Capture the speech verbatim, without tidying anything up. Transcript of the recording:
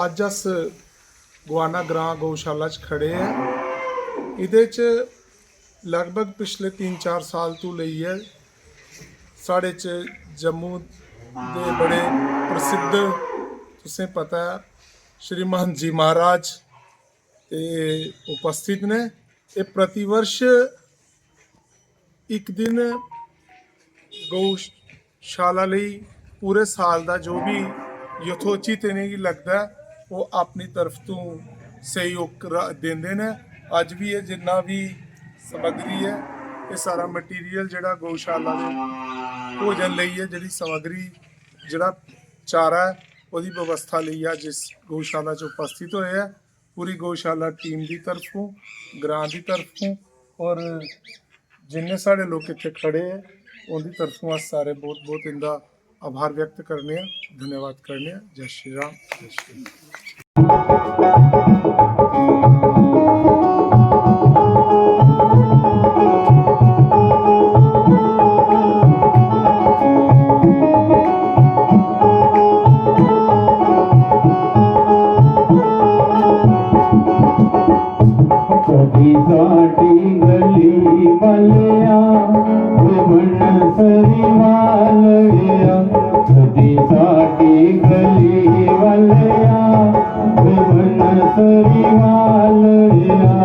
अज्ज अस गुआना ग्रां गौशाला च खड़े आं। एह्दे च लगभग पिछले तिन्न चार साल तों लेइयै साढ़े च जम्मू दे बड़े प्रसिद्ध, तुसें पता ऐ, श्रीमान जी महाराज ते उपस्थित न। एह् प्रतिवर्ष इक दिन गौशाला लेई पूरे साल दा जो बी यथोचित इ'नेंगी लगदा ऐ, ओह् अपनी तरफ तों सैह्योग दिंदे न। अज्ज बी एह् जिन्ना बी समग्री ऐ, एह् सारा मटीरियल जेह्ड़ा गौशाला दे भोजन लेइयै जेह्ड़ी समग्री, जेह्ड़ा चारा ऐ, ओह्दी व्यवस्था लेइयै अज्ज इस गौशाला च उपस्थित होए ऐ। पूरी गौशाला टीम दी तरफों, ग्रां दी तरफों और जिन्ने साढ़े लोक इत्थै खड़े ऐ, उं'दी तरफों अस सारे बहुत बहुत इं'दा आभार व्यक्त करने आं, धन्यवाद करने आं। जय श्री राम, जय श्री राम। कदी साडी गली वालेआ, वे बनसरी वालेआ, कदी साडी गली वालेआ, वे बनसरी वालेआ।